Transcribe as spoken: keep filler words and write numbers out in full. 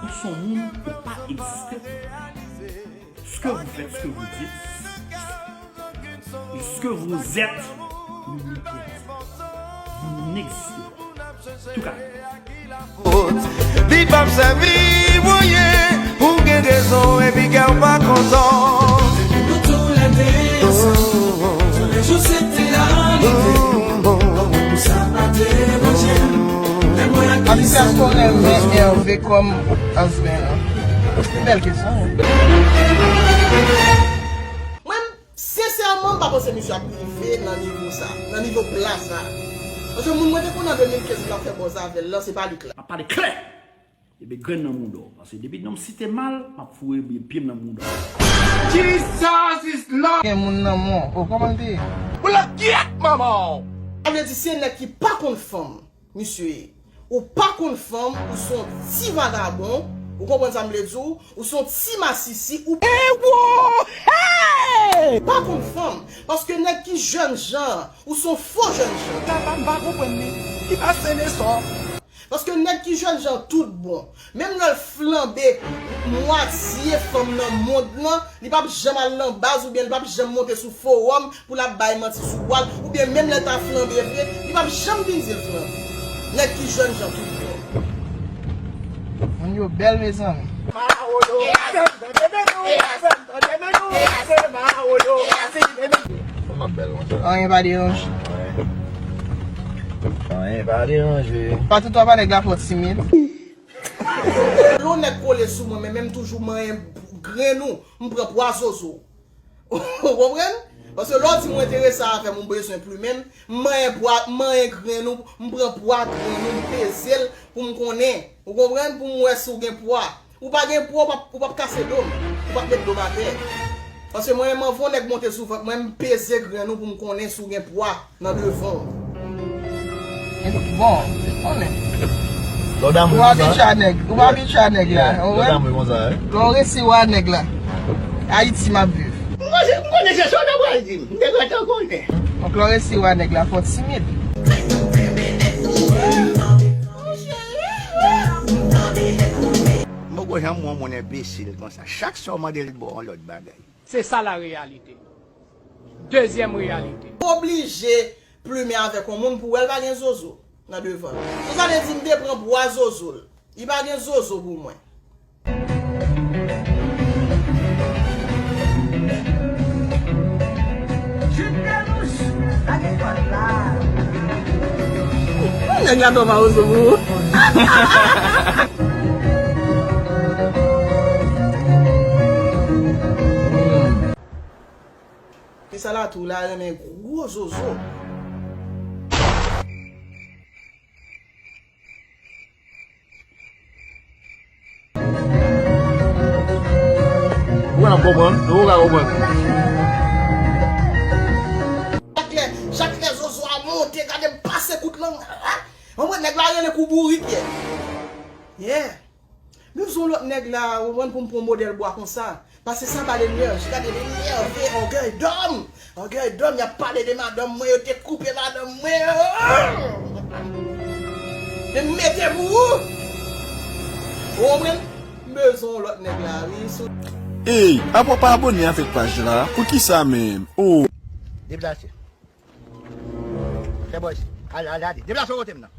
Ou se yon moun ou pa egziste. Ce que vous faites, ce que vous dites, ce que vous êtes, vous n'existez pas. Vous n'existez pas. Tout à fait. Li p ap sèvi mwayen pou gen rezon epi kè w pa kontan. Nou tou lè te ansanm, sou lejou se te la lite. Pou sa pa deranje m. Lè mwen ak li Abitan ko renmen Hervé kòm husband an? Se bèl kesyon wi. Mwen, sensèman, m pa panse misye ap rive nan nivo sa, nan nivo pla sa. Paske moun mwen te konn an de mil kenz m t ap fè buzz avè l lan, se pa li k la. M ap pale klè! Epi grenn nan mouda w. Paske depi non m site mal, m ap foure pye m nan mouda w. Jesus is Lord! Gen moun nan mwen. O, kòman l te ye? Boulòt gyèt manman w! Sa vle di se nèg ki pa konn fanm misye ye. Ou pa konn fanm, ou se yon ti vagabon, ou konprann sa m vle di w, ou se yon ti masisi, ou pa konn fanm, paske nèg ki jènjan, ou se yon fo jènjan. Papa m pa konprann li, ki pa sene sò. Paske nèg ki jènjan tout bon, menm lè l flanbe mwatye fanm nan mond lan, li p ap janm al nan baz oubyen li p ap janm monte sou fowòm pou l ap bay manti sou bwa l, oubyen menm lè l ta flanbe vre, li p ap janm vin di l flanbe. Nèg ki jènjan tout bon. Moun yo bèl mezanmi. Mawoyo, tande men nou, tande men nou, se Mawoyo. Anyen pa deranje. Anyen pa deranje. Pa tout pa nèg la fò timid. Lè yon nèg kole sou mwen, men menm toujou manyen grenn ou, m pran pwa zozo. Ou konprann? Paske lè w di m w enterese avè m, ou bezwen plimen m, m manyen pwa, m manyen grenn ou, m pran pwa grenn ou, m peze l pou m konnen. Ou konprann? Pou m wè si w gen pwa. Ou pa gen pwa, ou p ap, ou p ap kase do m. Ou p ap met do m atè. Paske mwen menm anvan yon nèg monte sou vant mwen, m peze grenn ou pou m konnen si w gen pwa nan devan w. Bon, konnen. Lè w damou Ou konsa. abitye a nèg, ou abitye a nèg la. Lè w damou konsa, wi. Lè w resi wè a nèg la. Ayiti m ap viv. M konnen, m konnen se sa w ta pral di m. M te gentan konnen. Donk lè w resi wè a nèg la, fò w timid. M poko janm wè yon moun enbesil konsa. Chak sa w mande l, l ba w yon lòt bagay. Se sa la reyalite. Dezyèm reyalite. Ou oblije plimen avèk yon moun pou wè l pa gen zozo nan devan l. Ou sa vle di m te pran pwa zozo l. Li pa gen zozo pou mwen. Jute de mouche, pa gen kòd la. Nèg la twò pa ozo pou ou. Misye la tou la renmen gwo zozo. Ou pa konprann, nou pa konprann. Chak lè, chak lè zozo a monte, gade m pase kout lang. Ou konprann, nèg la rele kou bourik ye. Yeah. Menm si yon lòt nèg la, ou konprann, pou m pran modèl bwa konsa. Pase sa ba l enèji, gade l enève, ògèy dòm. Ògèy dòm, y ap pale de madanm mwen, yo te koupe madanm mwen. Men m mete pou ou. Ou konprann? M bezwen yon lòt nèg la, wi. Sou Ey, apa w pa abone avèk paj la? Poukisa menm? Oh. Deplase. Fè bò isi. Al, al, ale. Deplase w kote m nan.